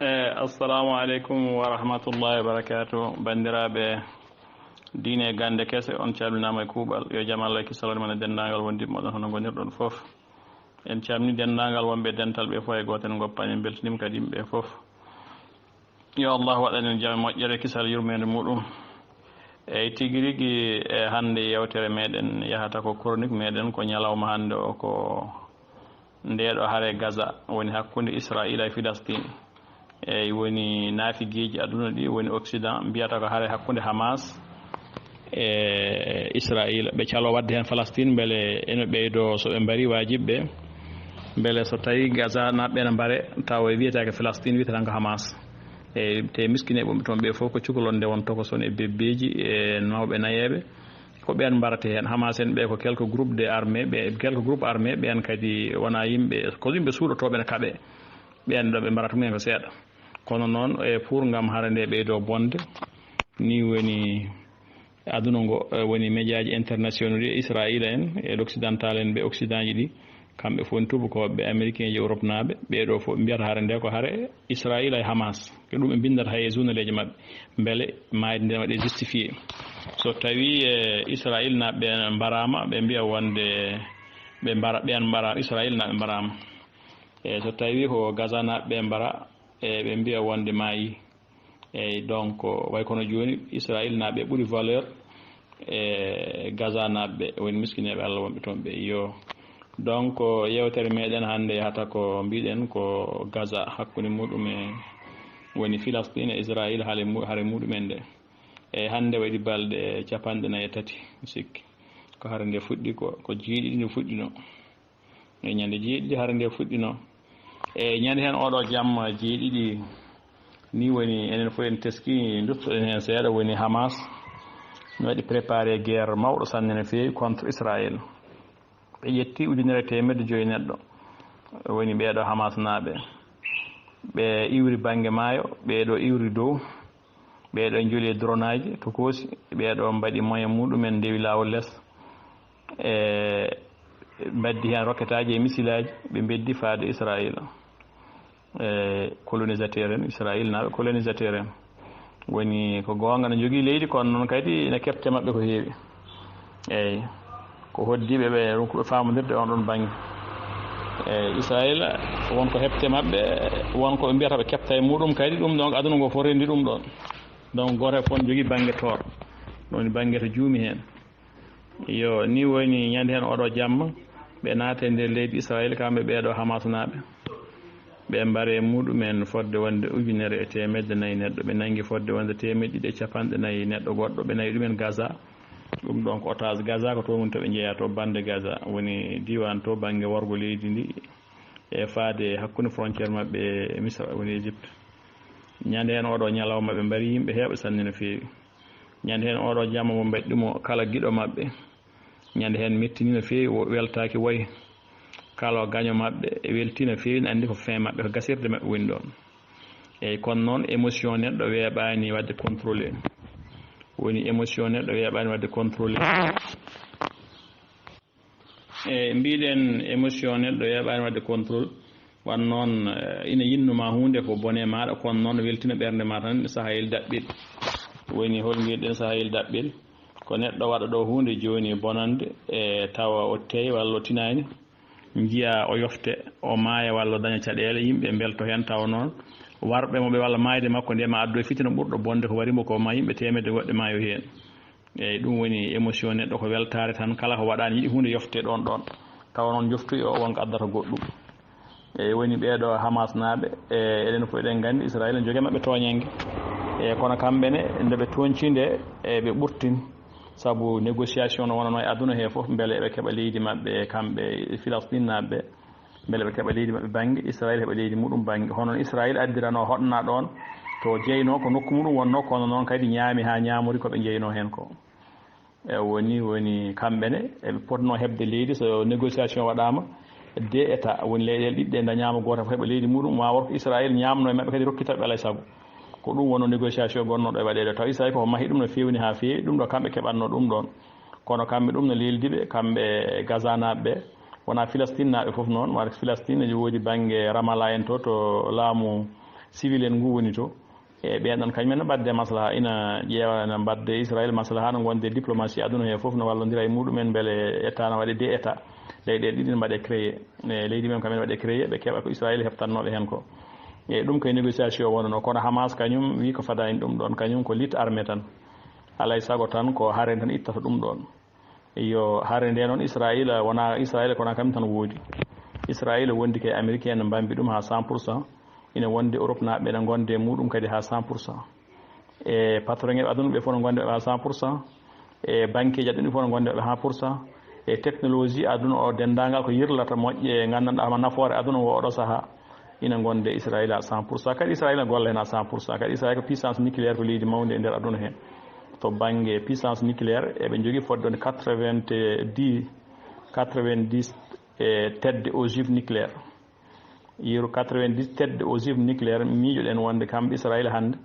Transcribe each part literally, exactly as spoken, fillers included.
Eh, assalamu aleykum wa rahmatullahi wa barakatuh. Banndiraaɓe diine e gannde kese, on calminaama e kuuɓal. Yo jam Allah e kisal won e mon e denndaangal wondiɓe moɗon hono ngonirɗon fof. En calmini denndaangal wonɓe e dental ɓe fof e gooto en ngoppan, en mbeltiniima kadi yimɓe ɓe fof. Yo Allah waɗan en jam e moƴƴere, kisal, yurmeende muɗum. Eyi, tigi rigi, e hannde yeewtere meɗen yahata ko chronique meɗen ko ñalawma hannde o ko ndeeɗo hare Gaza woni hakkunde Israayiila e Filastin. Eyi, woni naafigeeji aduna ɗi, woni Occident, mbiyata ko hare hakkunde Hamas e Israayiila. Ɓe caloo waɗde heen Falastin mbele ene ɓeydoo so ɓe mbarii waajibɓe, mbele so tawii Gaza naaɓe ene mbare, tawa wiyetaake Falastin, wiyetee tan ko Hamas. Eyi, te miskineeɓe wonɓe toon ɓe fof ko cukalon nde won tokoson e bebbeeji e mawɓe nayeeɓe. Ko ɓeen mbarata heen. Hamas en ɓe ko quelques groupes de armée, ɓe quelques groupes armés, ɓeen kadi wonaa yimɓe, ko yimɓe suuɗotooɓe ne kaɓe. Ɓeen ɗo ɓe mbarata mumen ko seeɗa. Kono noon, e pour ngam hare nde ɓeydoo bonde, ni woni aduna ngo, e woni médiaji internationaux ɗi, Israayiila en e l'occidental en ɓe, Occident ji ɗi, kamɓe fof ne tuubakooɓe, ɓe Américain ji, Europe naaɓe, ɓee ɗo fof ɓe mbiyata hare nde ko hare Israayiila e Hamas. Ko ɗum ɓe mbinndata hay e journaleeji maɓɓe, mbele maayde nde waɗe justifié. So tawii e Israayiil naaɓe ɓe mbaraama, ɓe mbiya wonde ɓe mbara, ɓeen mbara, Israayiil naaɓe mbaraama. E so tawii ko Gaza naaɓe ɓe mbara, e ɓe mbiya wonde maayi. Eyi, donc, way kono jooni, Israayiil naaɓe ɓuri valeur e Gaza naaɓe, woni miskineeɓe Allah wonɓe toon ɓe. Iyo. Donc, yeewtere meɗen hannde yahata ko mbiɗen ko Gaza, hakkunde muɗum e woni Filastin e Israayiil, hare mu-, hare muɗumen nde. E hannde waɗi balɗe capanɗe nayi e tati, mi sikki. Ko hare nde fuɗɗi ko, ko jeeɗiɗi nde fuɗɗino. E ñande jeeɗiɗi hare nde fuɗɗino. E ñande heen oɗo jamma jeeɗiɗi, ni woni enen fof en teski, duttoɗen heen seeɗa, woni Hamas no waɗi préparé guerre mawɗo sanne no feewi contre Israël. Ɓe ƴetti ujunere e teemedde joyi neɗɗo, woni ɓeeɗo Hamas naaɓe. Ɓe iwri bannge maayo, ɓeeɗo iwri dow, ɓeeɗo njoli e dronaaji tokoosi, ɓeeɗo mbaɗi moyen muɗumen, ndewi laawol les, e mbaddi heen rokketaaji e misilaaji, ɓe mbeddi faade Israayiila. E colonisateur en, Israayiil naaɓe colonisateur en. Woni ko goonga, no njogii leydi, kono noon kadi ina keɓte maɓɓe ko heewi. Eyi, ko hoddiiɓe ɓe, ɗum ko ɓe faamondirde on ɗon bannge. Eyi, Israayiila, won ko heɓte maɓɓe, won ko ɓe mbiyata ɓe keɓta e muɗum kadi, ɗum ɗon aduna ngo fof renndi ɗum ɗon. Donc, gooto e fof ne jogii bannge toor, ɗum woni bannge to juumi heen. Yo, ni woni ñande heen oɗo jamma, ɓe naata e nder leydi Israayiila, kamɓe ɓeeɗo Hamas naaɓe. Ɓe mbare muɗumen fodde wonde ujunere e teemedde nayi neɗɗo, ɓe nanngi fodde wonde teemeɗɗe ɗiɗi e capanɗe nayi neɗɗo goɗɗo, ɓe nawi ɗumen Gaza. Ɗum ɗon ko otage Gaza, ko toon woni to ɓe njeyaa to bannde Gaza, woni diiwaan to bannge worgo leydi ndi, e faade hakkunde frontière maɓɓe e Misra, woni Égypte. Ñande heen oɗo ñalawma ɓe mbari yimɓe heewɓe sanne no feewi. Ñande heen oɗo jamma mo mbaɗi ɗum o kala giɗo maɓɓe. Ñande heen mettini no feewi, o weltaaki woy. Kala o gaño maɓɓe welti no feewi, ne anndi ko fin maɓɓe, ko gasirde maɓɓe woni ɗoon. Eyi, kono noon émotion neɗɗo weeɓaani waɗde contrôlé. Woni émotion neɗɗo weeɓaani waɗde contrôlé. E mbiɗen émotion neɗɗo weeɓaani waɗde contrôle, wan noon, eh, ina yinnuma huunde ko bone maaɗa, kono noon weltina ɓernde ma tan sahayel daɓɓel. Woni hol mbiɗen sahayel daɓɓel? Ko neɗɗo waɗa ɗo huunde jooni bonande, e tawa o teey walla o tinaani, njiya o yofte, o maaya walla o daña caɗeele, yimɓe mbelto heen, tawa noon warɓe mo ɓe walla maayde makko nde ma addo e fitina ɓurɗo bonde ko wari mo ko, ma yimɓe teemedde goɗɗe maayo heen. Eyi, ɗum woni émotion neɗɗo, ko weltaare tan, kala ko waɗaani yiɗi huunde yofte ɗoon ɗoon. Tawa noon njoftoyi o won ko addata goɗɗum. Eyi, woni ɓeeɗo Hamas naaɓe, e eɗen fof eɗen nganndi Israayiila ne jogii maɓɓe tooñannge. E kono kamɓe ne, nde ɓe tooñci nde, e ɓe ɓurtin. Sabu négociation no wonanoo e aduna he fof, mbele eɓe keɓa leydi maɓɓe, kamɓe Filastin naaɓe ɓe. Mbele ɓe keɓa leydi maɓɓe bannge, Israayiila heɓa leydi muɗum bannge. Hono no Israayiila addirano hoɗna ɗoon to jeynoo, ko nokku muɗum wonnoo, kono noon kadi ñaami haa ñaamori ko ɓe jeynoo heen ko. E woni, woni kamɓe ne, eɓe potnoo heɓde leydi so négociation waɗaama, deux États, woni leyɗeele ɗiɗi ɗe dañaama, gooto fof heɓa leydi muɗum, ma worko Israayiila ñaamnoo e maɓɓe kadi rokkita ɓe alaa e sago. Ko ɗum wonnoo négociation gonnoo ɗo e waɗeede. Taw Israayiila ko mahii ɗum no feewni haa feewi, ɗum ɗo kamɓe keɓatnoo ɗum ɗoon. Kono kamɓe ɗum no leeldi ɓe, kamɓe Gaza naaɓe ɓe, wonaa Filastin naaɓe fof noon. Wata Filastin ne woodi bannge Ramallah en to, to laamu Civil en ngu woni to. E ɓeen ɗon kañumen no mbaɗde maslaha, ina ƴeewa, ina mbaɗde Israël maslaha, no ngonde diplomatie aduna he fof, no wallondira e muɗumen, mbele état na waɗe deux état. Leyɗeele ɗiɗi ne mbaɗe créé. E leydi men kamen waɗe créé, ɓe keɓa ko Israël heɓtannooɓe heen ko. E ɗum koye négociation wonano, kono Hamas kañum wi ko fada en ɗum ɗon, kañum ko lutte armée tan. Alay sago tan ko hare tan ittata ɗum ɗon. Iyo, hare nde noon Israël, wona Israël kono kam tan woodi. Israël wondi ke Amérique en mbambi ɗum ha cent pour cent. Ina wondi Europe naaɓe ɓe, ina gonde muɗum kadi ha cent pour cent. E patron e aduna ɓe fof no gonde ɓe ha cent pour cent. E banque ji aduna fof no gonde ɓe ha pour cent. E technologie aduna o denndaangal ko yirlata moƴƴe, nganndanɗaa hono nafoore aduna o oɗo saha, ina gonde Israël à cent pour cent. Kadi Israël ne golla heen à cent pour cent. Kadi Israël ko puissance nucléaire, ko leydi mawndi e nder aduna heen. To bannge puissance nucléaire, eɓe njogii fodde wonde quatre-vingt-dix, quatre-vingt-dix, e tête d'ogive nucléaire. Yeru quatre-vingt-dix tête d'ogive nucléaire, miijoɗen wonde kamɓe Israël hannde,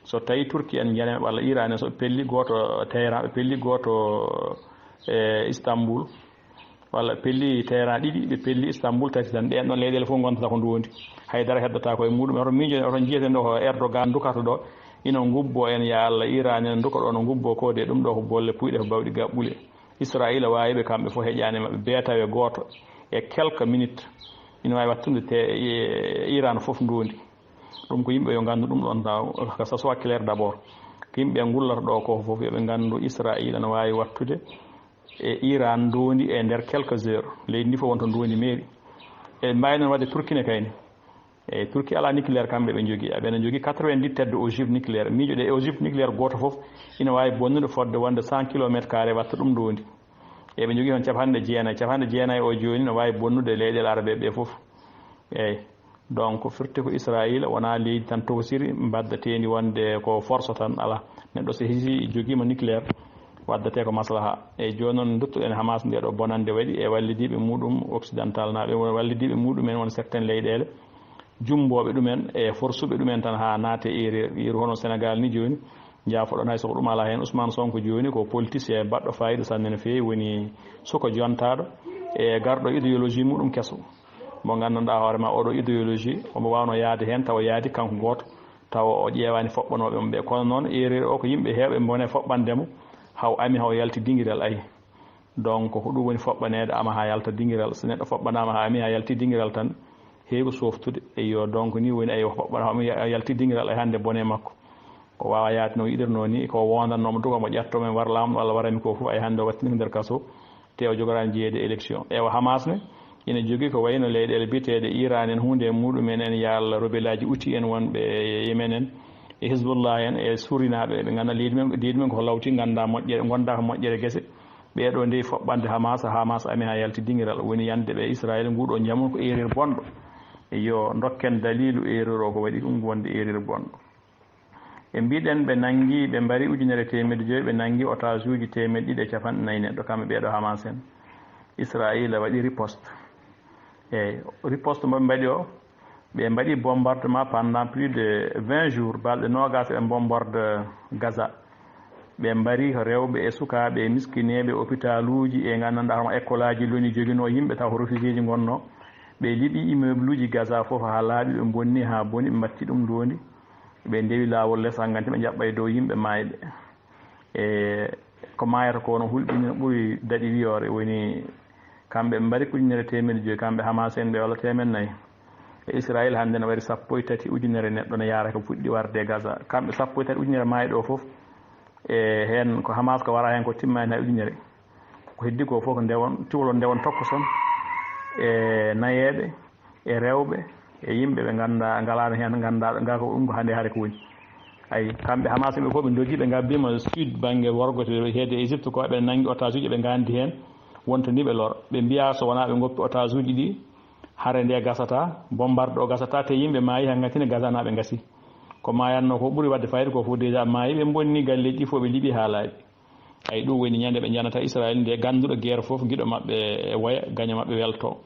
so tawi Turki en njane walla Iran en, so ɓe pelli gooto Téhéran, ɓe pelli gooto, e Istanbul, walla pelli Téhéran ɗiɗi, ɓe pelli Istanbul tati tan, ɗeen ɗon leyɗeele fof ngontata ko nduwondi. Haydara heddata ko e muɗum. Oto miijo, oto njiyeten ɗo ko Erdogan dukata ɗo, ina ngubbo en, ya Allah, Iran en duka ɗo no ngubbo ko de, ɗum ɗo ko bolle puyɗe, ko bawɗi gaɓɓule. Israila waawi ɓe kamɓe fof heƴaani maɓɓe beetawe gooto e quelques minutes, ina waawi wattude te, e, Iran fof nduwondi. Ɗum ko yimɓe yo nganndu ɗum ɗon taw, que ça soit clair d'abord. Ko yimɓe ngullata ɗo ko fof, yo ɓe nganndu Israila no waawi wattude e Iran nduwondi e nder quelques heures. Leydi ndi fof wonto nduwondi meeri. E mbaawi noon waɗde Turki ne kayni. E Turki alaa nucléaire, kamɓe ɓe njogii. Aɓe njogii quatre-vingt-dix tête d'ogive nucléaire. Miijo ɗe ogive nucléaire gooto fof ina waawi bonnude fodde wonde cent kilomètres carrés watta ɗum nduwondi. Eɓe njogii heen capanɗe jeenayi. Capanɗe jeenayi o jooni no waawi bonnude leyɗeele arabe ɓe fof. Eeyi. Donc, firti ko Israila wonaa leydi tan tokosiri, mbaɗdateendi wonde ko force tan, alaa. Neɗɗo so hisi jogiima nucléaire, waɗdatee ko maslaha. Eeyi, jooni noon, nduttuɗen Hamas nde ɗo bonannde waɗi e wallidiiɓe muɗum, occidental naaɓe, wallidiiɓe muɗum en won certaines leyɗeele, jummbooɓe ɗumen e forsuɓe ɗumen tan haa naate iri, iri hono Sénégal ni jooni. Njaafoɗon hay so ko ɗum alaa heen. Ousmane Sonko jooni ko politicien baɗɗo faayiida sanne no feewi, woni suko jontaaɗo e garɗo idéologie muɗum keso. Mo nganndanɗaa hoore ma oɗo idéologie, omo waawno yahde heen tawa yaadi kanko gooto, tawa o ƴeewaani foɓɓanooɓe mo ɓe. Kono noon, erreur o ko yimɓe heewɓe mbone foɓɓande mo, haw ami haw yalti dingiral, ayi. Donc, ko ɗum woni foɓɓaneede ama haa yalta dingiral. So neɗɗo foɓɓanaama haa ami haa yalti dingiral tan, heewi ko sooftude. Eyyo, donc, ni woni, ayi, o foɓɓanaama haa ami yalti dingiral, ay hannde bone makko. Ko waawa yaade no yiɗirnoo ni, ko wondannoo mo duka mo ƴattoo mo, wara laamɗo walla wara mi ko fof, ay hannde o wattini ko nder kaso. Te o jogoraani jeyeede élection. Ewa, Hamas ne ina jogii ko wayno leyɗeele biyeteeɗe Iran en, huunde e muɗum en, en, ya Allah, robelaaji uti en wonɓe e Yemen en, e Hizbullah en, e Surinaaɓe, ɓe nganndaa leydi men, leydi men ko lawti, nganndaa moƴƴere, ngonndaa ko moƴƴere gese. Ɓee ɗoo ndewi foɓɓande Hamas, Hamas ami haa yalti dingiral, woni yande ɓe Israël, nguu ɗoo njamu ko erreur bonɗo. Yo ndokken daliilu erreur o ko waɗi ɗum wonde erreur bonɗo. E mbiɗen ɓe nanngi, ɓe mbari ujunere teemedde joyi, ɓe nanngi otage uji teemedde ɗiɗi e capanɗe nayi neɗɗo, kamɓe ɓee ɗoo Hamas en. Israila waɗi riposte. Eeyi, riposte mo ɓe mbaɗi o, ɓe mbaɗi bombardement pendant plus de vingt jours, balɗe noogaas eɓe bombarde Gaza. Ɓe mbari rewɓe e sukaaɓe e miskineeɓe, hôpital uji e nganndanɗaa hono école aji loni joginoo yimɓe taw ko réfugié ji ngonnoo. Ɓe liɓi immeuble uji Gaza fof haa laaɓi, ɓe mbonni haa boni, ɓe mbatti ɗum ndondi. Ɓe ndewi laawol les, hanganti ɓe njaɓɓa e dow yimɓe maayɓe. E ko maayata ko no hulɓini, no ɓuri daɗi wiyoore, woni kamɓe ɓe mbari ko ujunere teemedde joyi, kamɓe Hamas en ɓe walla teemedde nayi. E Israël hannde no waɗi sappo e tati ujunere neɗɗo no yaara ko fuɗɗi warde e Gaza. Kamɓe sappo e tati ujunere maayɗo o fof, e heen ko Hamas ko wara heen ko timmaani hay ujunere. Ko heddi ko fof ko ndewon, tiwlo ndewon tokkoson e nayeeɓe, e rewɓe, e yimɓe ɓe nganndaa, ngalaano heen, nganndaa, ngaa ko ɗum ko hannde hare ko woni. Ayi, kamɓe Hamas ɓe fof ɓe ndogi, ɓe ngabbima sud bannge worgo to heede Égypte ko, ɓe nanngi otage uji, ɓe nganndi heen, wonto ni ɓe loro. Ɓe mbiya so wonaa ɓe ngoppi otage uji ɗi, hare nde gasata, bombarde o gasata, te yimɓe maayi, hangatine Gaza naaɓe ngasi. Ko maayanno ko ɓuri waɗde fayde ko fof déjà maayi, ɓe mbonni galleeji ɗi fof, ɓe liɓi haa laaɓi. Ay, ɗum woni ñande ɓe njanata Israël nde, gannduɗo guerre fof, giɗo maɓɓe e woya, gaño maɓɓe welto.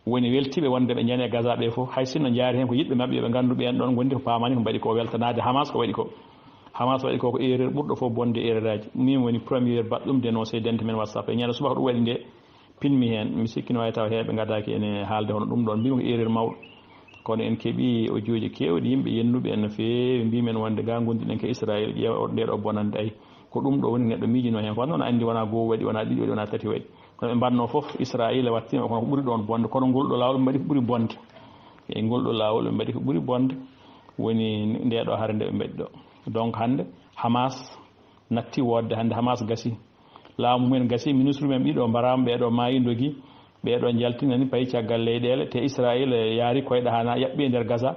Woni weltiiɓe wonde ɓe njani e Gaza ɓe fof, hay sinno njaari heen ko yiɗɓe maɓɓe, yo ɓe nganndu ɓeen ɗoon ngondi ko paamani ko mbaɗi ko, weltanaade Hamas ko waɗi ko. Hamas waɗi ko, ko erreur ɓurɗo fof bonde erreur aji. Min woni première baɗɗum dénoncé dente men WhatsApp. E ñande subaka ɗum waɗi nde, pinmi heen, mi sikki no waawi taw heewɓe ngadaaki ene haalde hono ɗum ɗoon. Mbimi ko erreur mawɗo. Kono en keɓii audio ji keewɗi, yimɓe yennuɓe en no feewi, mbii men wonde ga ngonduɗen ko Israayel, ƴeewa o-, nde ɗo bonande ay. Ko ɗum ɗo woni neɗɗo miijino heen. Kono noon anndi wonaa goo waɗi, wonaa ɗiɗi waɗi, wonaa tati waɗi. Kono ɓe mbaɗnoo fof, Israayel wattiima, kono ko ɓuri ɗoon bonde. Kono ngol ɗo laawol ɓe mbaɗi ko ɓuri bonde. E ngol ɗo laawol ɓe mbaɗi ko ɓuri bonde. Woni nde ɗo hare nde ɓe mbaɗi ɗo. Donc hannde Hamas natti woodde, hannde Hamas gasi. Laamu mumen gasi, ministre men ɗiɗo mbaraama, ɓee ɗo maayi ndogi, ɓee ɗo njaltinani payi caggal leyɗeele, te Israayel yaari koyɗe haa na yaɓɓi e nder Gaza,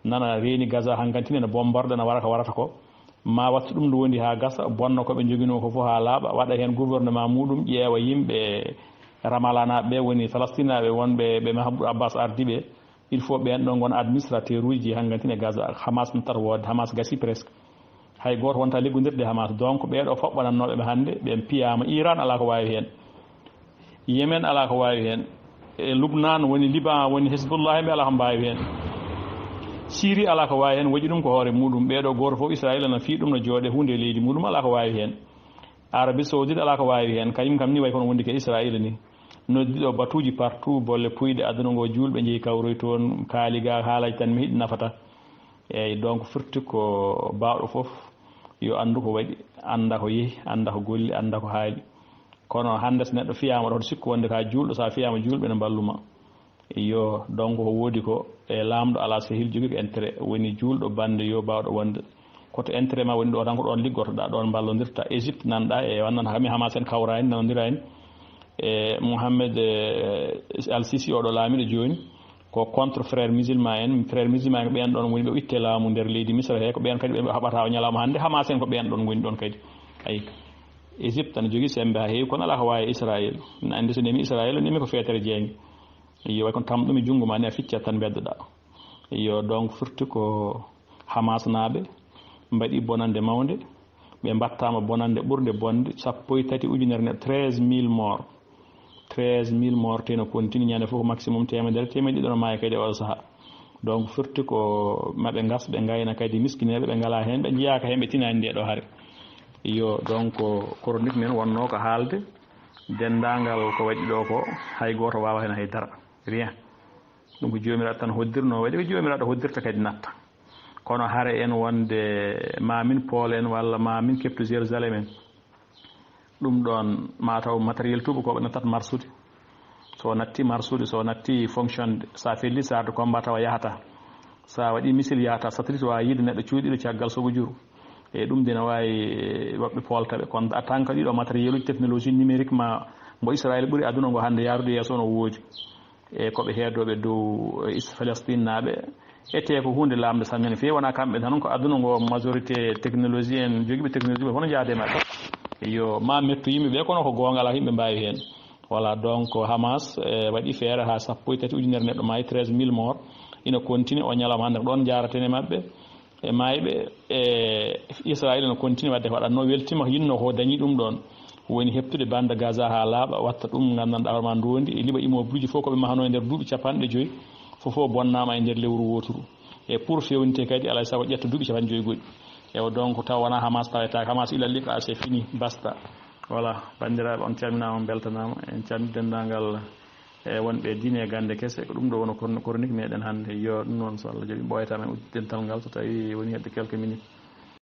nana reeni Gaza, hankantin ene bomborde, ene wara ko warata ko. Ma wattu ɗum ndu wondi haa gasa, bonna ko ɓe njoginoo ko fof haa laaɓa, waɗa heen gouvernement muɗum, ƴeewa yimɓe Ramallah naaɓe ɓe, woni Falastinaaɓe wonɓe ɓe Mahmoud Abbas ardi ɓe. Il faut ɓeen ɗo ngon administrateur uji hankantin e Gaza. Hamas nattat woodde, Hamas gasi presque. Hay gooto wonta liggondirde Hamas. Donc ɓee ɗo foɓɓanannooɓe ɓe hannde, ɓeen piyaama. Iran alaa ko waawi heen. Yemen alaa ko waawi heen. E Lubnan woni Liban, woni Hezbollah, ɓe alaa ko mbaawi heen. Syrie alaa ko waawi heen, waɗi ɗum ko hoore muɗum. Ɓee ɗo gooto fof Israayel ana fii ɗum no jooɗe huunde e leydi muɗum, alaa ko waawi heen. Arabie Saoudite alaa ko waawi heen, kañum kam ni way kono wondi ko Israayel ni. Noddi ɗo batuuji partout, bolle puyɗe aduna ngo, juulɓe njehi kawroy toon, kaali ga haalaaji tan mi hiɗi nafata. Eyyi, donc firti ko baawɗo fof yo anndu ko waɗi, annda ko yehi, annda ko golli, annda ko haali. Kono hannde so neɗɗo fiyaama ɗo, hoto sikku wonde ka juulɗo, so a fiyaama juulɓe ne mballu ma. Iyo, donc ko woodi ko e laamɗo alaa sehil jogii ko intérêt, woni juulɗo bannde yo baawɗo wonde. Koto intérêt ma woni ɗo tan ko ɗoon liggortoɗaa, ɗoon mballondirta. Égypte nanɗa e wannan hami Hamas en kawraani, nanondiraani. E Mohamed, e, Al Sisi oɗo laamiɗo jooni, ko contre frère musulman en. Frère musulman en ko ɓeen ɗoon woni ɓe itte laamu nder leydi Misra he, ko ɓeen kadi ɓe haɓata o ñalawma hannde. Hamas en ko ɓeen ɗoon ngoni ɗoon kadi. Ayi. Égypte ana jogii semmbe haa heewi, kono alaa ko waawi Israël. Ina anndi so nemi Israël, nemi ko feetere jeeynge. Iyo, way kono tam ɗum e junngo ma ni a ficcat tan mbeddoɗaa. Iyo, donc firti ko Hamas naaɓe mbaɗi bonannde mawnde, ɓe mbattaama bonannde ɓurnde bonde, sappo e tati ujunere neɗɗo, treize mille morts. Treize mille morts teno continue, ñande fof ko maximum teemedere, teemedde ɗiɗi no maaya kadi e oɗo sahaa. Donc firti ko maɓe ngas, ɓe ngayna kadi miskineeɓe, ɓe ngalaa heen, ɓe njiyaaka heen, ɓe tinaani nde ɗo hare. Iyo, donc chronique men wonnoo ko haalde denndaangal ko waɗi ɗo ko, hay gooto waawa heen hay dara. Rien. Ɗum ko Joomiraaɗo tan hoddirnoo waɗi, ko Joomiraaɗo hoddirta kadi natta. Kono hare en wonde ma min poolen walla ma min keɓtu Jérusalem en, ɗum ɗoon ma taw matériel tuubakooɓe nattat marsude. So natti marsude, so natti fonctionde, sa felli sarde combat tawa yahata. Sa waɗi missile yahata, satellite waawa yiide neɗɗo cuuɗiiɗo caggal soɓo juru. E ɗum dina waawi woɓɓe poolta ɓe. Kono en tant que ɗiɗo matériel uji technologie numérique ma mbo Israël ɓuri aduna ngo hannde yaarude yeeso no woodi. E ko ɓe heedooɓe dow, e Is-, Palestine naaɓe, etee ko huunde laamnde sammina feewi, wonaa kamɓe tan, ko aduna ngo majorité technologie en, jogiiɓe technologie ɓe, hono njaade maɓɓe. Yo ma mettu yimɓe ɓe, kono ko goonga alaa ko yimɓe mbaawi heen. Voilà, donc Hamas, e, waɗi feere haa sappo e tati ujunere neɗɗo maayi, treize mille morts, ina continue o ñalawma hannde ko ɗoon njaaraten e maɓɓe. E maayɓe, e Israël no continue waɗde ko waɗatnoo, weltiima ko yinnoo ko dañi ɗum ɗoon. Woni heɓtude bande Gaza haa laaɓa, watta ɗum nganndanɗaa hoore ma ndoondi, e liɓa immeuble uji fof ko ɓe mahnoo e nder duuɓi capanɗe joyi, fof fof bonnaama e nder lewru wooturu. E pour feewnite kadi, alaa e sago ƴetta duuɓi capanɗe joyi goɗɗi. Ewa donc taw wonaa Hamas tawetaake, Hamas ila liqa, c'est fini, basta. Voilà, banndiraaɓe, on calminaama, on mbeltanaama, en calmini denndaangal e wonɓe diine e gannde kese, ko ɗum ɗo woni korn-, chronique meɗen hannde. Yo ɗum noon, so Allah jaɓi, ɓooyata men uddidental ngal, so tawi woni hedde quelques minutes.